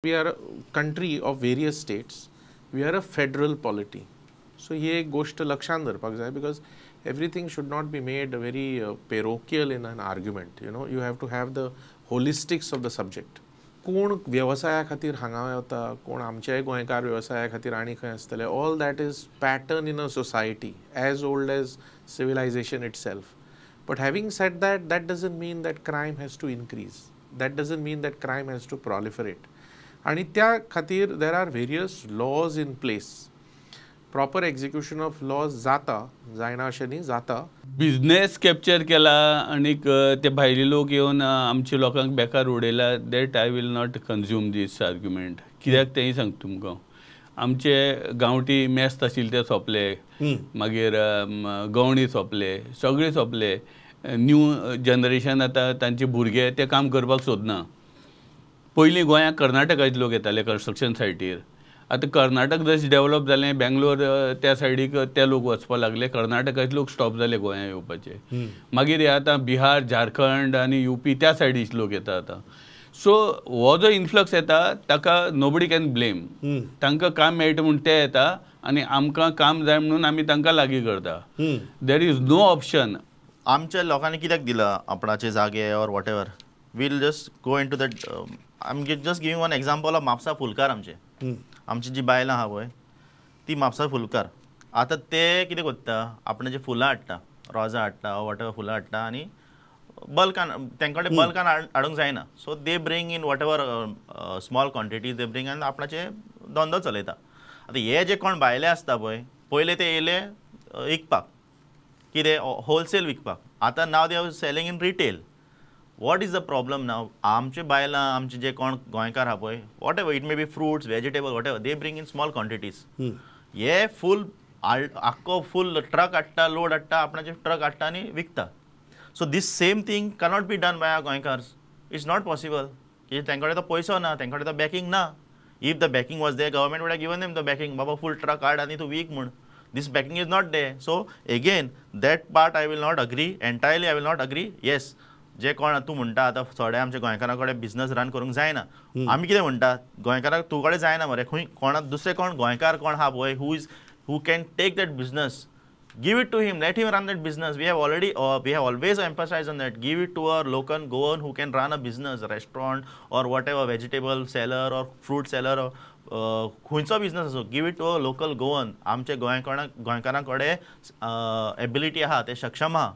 We are a country of various states. We are a federal polity. So ही एक गोष्ट लक्षात धरपाक जाय, because everything should not be made very parochial in an argument. You have to have the holistics of the subject. कोण वेवसाया खातीर हांगा वता, कोण आमचेय गोंयकार वेवसाया खातीर आनी खंय आसतले, all that is pattern in a society as old as civilization itself. But having said that, that doesn't mean that crime has to increase, that doesn't mean that crime has to proliferate. आनी त्या खातीर there are various laws in place. Proper execution of laws जाता, जायना अशें न्ही, जाता. Business capture केला आनीक ते भायले लोक येवन आमच्या लोकांक बेकार उडयला, that I will not consume this argument. कित्याक तेंय सांगता तुमकां. आमचे गांवठी मेस्त आशिल्ले ते सोंपले, मागीर गवणी सोंपले, सगळे सोंपले. न्यू जनरेशन आतां तांचे भुरगे ते काम करपाक सोदना. पयलीं गोंयांत कर्नाटकाचे लोक येताले कन्स्ट्रक्शन सायटीर. आतां कर्नाटक जशें डेवलप जालें, बेंगलोर त्या सायडीक ते लोक वचपाक लागले, कर्नाटकाचे लोक स्टॉप जाले गोंयांत येवपाचे. मागीर हे आतां बिहार, झारखंड आनी युपी त्या सायडीचे लोक येता आतां. सो हो जो इन्फ्लक्स येता ताका नोबडी can blame. तांकां काम मेळटा म्हूण ते येता आनी आमकां काम जाय म्हणून आमी तांकां लागीं करता. There is no option. आमच्या लोकांनी कित्याक दिला आपणाचे जागे or whatever, we'll just go into that. I am just giving one example of Mapusa फुलकार. आमचे आमची जी बायलां आहा पळय ती म्हापसा फुलकार. आतां ते कितें करता, आपणाची फुलां हाडटा, रोजां हाडटा, what ever फुलां हाडटा आनी बल्कान तेंचे कडेन बल्कान हाडूंक जायना. So they bring in whatever small quantity they bring आनी आपणाचे धंदो चलयता. आतां हे जे कोण भायले आसता पळय, पयले ते येयले विकपाक, कितें होलसेल विकपाक. आतां now they are selling in retail. What is the problem now? आमचे बायलां, आमचे जे कोण गोंयकार आहा पळय, whatever it may be, fruits, vegetable, whatever, they bring in small quantities. हे फूल आख्खो फूल ट्रक हाडटा, लोड हाडटा, आपणाचे ट्रक हाडटा आनी विकता. So these same thing cannot be done by our गोंयकार्स. It's not possible. कित्याक तेंचे कडेन तो पयसो ना, तेंचे कडेन तो बॅकींग ना. If the backing was there, government would have given them the backing, बाबा फूल ट्रक हाड आनी तूं वीक म्हूण. This backing is not there. So again, that part I will not agree entirely. I will not agree. Yes, जे कोण तूं म्हणटा आतां थोडे आमच्या गोंयकारां कडेन बिजनस रन करूंक जायना. आमी कितें म्हणटा, गोंयकाराक तूं कडेन जायना मरे, खंय कोणा दुसरे कोण गोंयकार कोण आहा पळय who can take that business, give it to him, let him run that business. We have always emphasized on that. Give it to a local Goan who can run a business, restaurant or whatever, vegetable seller or fruit seller or खंयचो business आसूं, give it to a local Goan. आमच्या गोंयकारां कडेन ability आहा, ते सक्षम आहा.